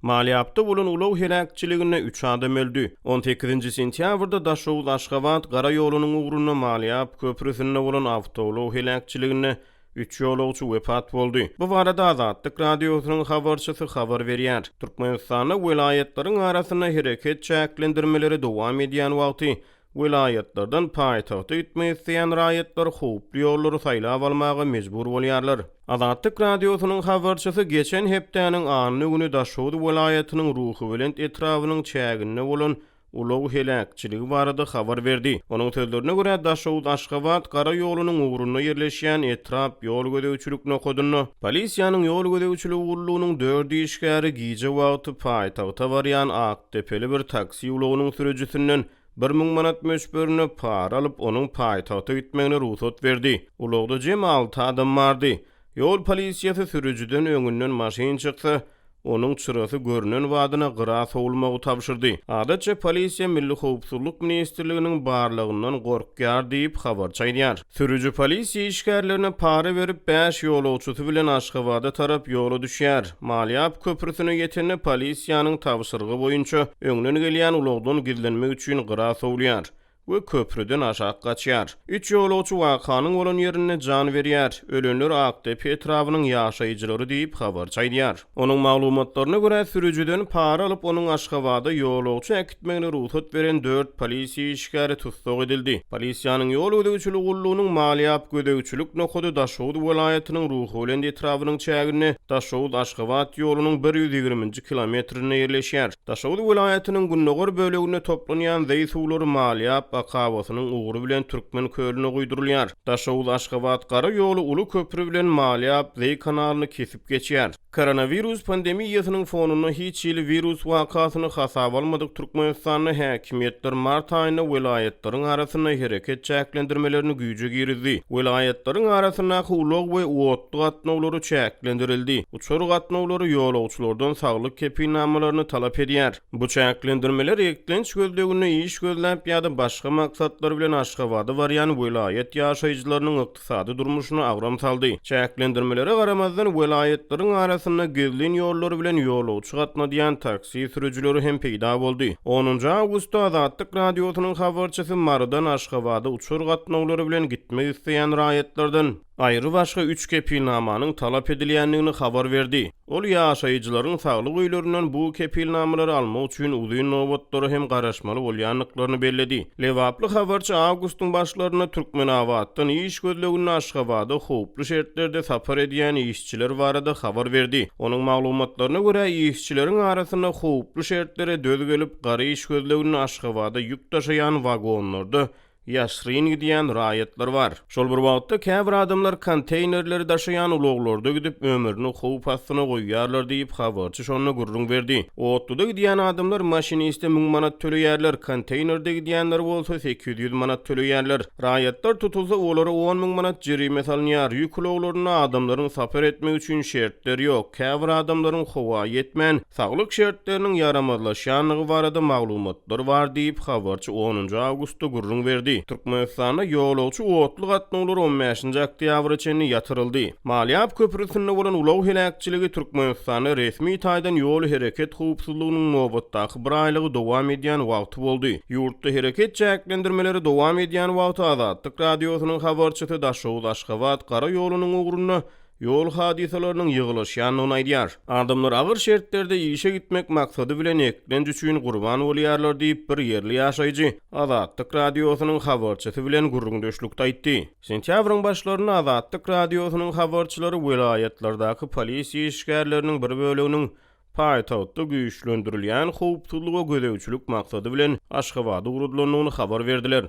Malýapda bolan ulag heläkçiliginde üç adam öldi. On sekizinji sentýabrda Daşoguz-Aşgabat gara ýolunyň ugrunda Malýap köprüsinde bolan awtoulag heläkçiliginde üç ýolagçy wepat boldy. Bu barada Azatlyk Radiosynyň habarçysy habar berýär. Türkmenistanda welaýatlaryň arasynda hereket çäklendirmeleri dowam edýän wagty, Welaýatlardan paýtagta gitmek isleýän raýatlar howply ýollary saýlap almaga mejbur bolýarlar. Azatlyk Radiosynyň habarçysy geçen hepdäniň anna güni Daşoguz welaýatynyň Ruhubelent etrabynyň çäginde bolan ulag heläkçiligi barada habar berdi. Onuň sözlerine görä, Daşoguz-Aşgabat gara ýolunyň ugrunda ýerleşýän etrap ýol gözegçilik nokadynda polisiýanyň ýol gözegçiligi gullugynyň dört işgäri gije wagty paýtagta barýan Akdepeli bir taksi ulagynyň sürüjisinden 1000 manat möçberinde para alyp, onuň paýtagta gitmegine rugsat berdi. Ulagda jemi alty adam bardy. Ýol polisiýasy sürüjiden öňünden maşyn çyksa, onuň çyrasy görnen badyna gyra sowulmagy tabşyrdy. Adatça polisiýa Milli howpsuzlyk ministrliginiň barlagyndan gorkýar diýip, habarçy aýdýar. Sürüji polisiýa işgärlerine para berip, bäş ýolagçysy bilen Aşgabada tarap ýola düşýär. Malýap köprüsine ýetende polisiýanyň tabşyrygy boýunça öňden gelýän ulagdan gizlenmek üçin gyra sowulýar we köprüden aşak gaçýar. Üç ýolagçy wakanyň bolan ýerinde jan berýär. Ölenler Akdepe etrabynyň ýaşaýjylary diýip, habarçy aýdýar. Onuň maglumatlaryna görä, sürüjiden para alyp, onuň Aşgabada ýolagçy äkitmegine rugsat beren dört polisiýa işgäri tussag edildi. Polisiýanyň ýol gözegçiligi gullugynyň Malýap gözegçilik nokady Daşoguz welaýatynyň Ruhubelent etrabynyň çäginde Daşoguz-Aşgabat ýolunyň 120-nji kilometrinde ýerleşýär. Daşoguz welaýatynyň gündogar böleginde toplanýan zeý suwlary Malýap akabasynyň ugry bilen Türkmen kölüne guýdurylýar. Daşoguz-Aşgabat gara ýoly uly köpri bilen Malýap zeý kanalyny kesip geçýär. Koronawirus pandemiýasynyň fonunda hiç hili wirus wakasyny hasaba almadyk Türkmenistanda häkimiýetler mart aýynda welaýatlaryň arasynda hereket çäklendirmelerini güýje girizdi. Welaýatlaryň arasyndaky ulag we otly gatnawlary çäklendirildi. Uçar gatnawlary ýolagçylardan saglyk kepilnamalaryny talap edýär. Bu çäklendirmeler eklenç gözleginde iş gözläp ýa-da başga maksatlar bilen Aşgabada barýan welaýat ýaşaýjylarynyň ykdysady durmuşyna agram saldy. Çäklendirmelere garamazdan, welaýatlaryň arasynda gizlin ýollar bilen ýolagçy gatnadýan taksi sürüjileri hem peýda boldy. Onunjy awgustda Azatlyk Radiosynyň habarçysy Marydan Aşgabada uçar gatnawlary bilen gitmek isleýän raýatlardan aýrybaşga üç kepilnamanyň talap edilýändigini habar berdi. Ol ýaşaýjylaryň saglyk öýlerinden bu kepilnamalary almak üçin uzyn nobatlara hem garaşmaly bolýandyklaryny belledi. Lebaply habarçy awgustyň başlarynda Türkmenabatdan iş gözleginde Aşgabada howply şertlerde sapar edýän işçiler barada habar berdi. Onuň maglumatlaryna görä, işçileriň arasynda howply şertlere döz gelip, gara iş gözleginde Aşgabada ýük daşaýan wagonlarda ýaşryn gidýän raýatlar bar. Şol bir wagtda, käbir adamlar konteýnerleri daşaýan ulaglarda gidip, ömrüni howp astyna goýýarlar diýip, habarçy şonda gürrüň berdi. Otluda gidýän adamlar maşiniste müň manat töleýärler, konteýnerde gidýänler bolsa 800 manat töleýärler. Raýatlar tutulsa, olara 10 müň manat jerime salynýar. Ýük ulaglarynda adamlaryň sapar etmegi üçin şertler ýok. Käbir adamlaryň howa ýetmän, Saglyk şertleriniň ýaramazlaşýandygy barada maglumatlar bar diýip, habarçy onunjy awgustda gürrüň berdi. Türkmenistanda ýolagçy otly gatnawlary on bäşinji oktýabra çenli ýatyryldy. Malýap köprüsinde bolan ulag heläkçiligi Türkmenistanda resmi taýdan ýol hereket howpsuzlygynyň nobatdaky bir aýlygy dowam edýän wagty boldy. Ýurtda hereket çäklendirmeleri dowam edýän wagty Azatlyk Radiosynyň habarçysy Daşoguz-Aşgabat gara ýolunyň ugrunda ýol hadysalarynyň ýygylaşýandygyny aýdýar. Adamlar agyr şertlerde işe gitmek maksady bilen eklenç üçin gurban bolýarlar diýip, bir ýerli ýaşaýjy Azatlyk Radiosynyň habarçysy bilen gürrüňdeşlikde aýtdy. Sentýabryň başlarynda Azatlyk Radiosynyň habarçylary welaýatlardaky polisiýa işgärleriniň bir böleginiň paýtagtda güýçlendirilýän howpsuzlyga gözegçilik maksady bilen Aşgabada ugradylandygyny habar berdiler.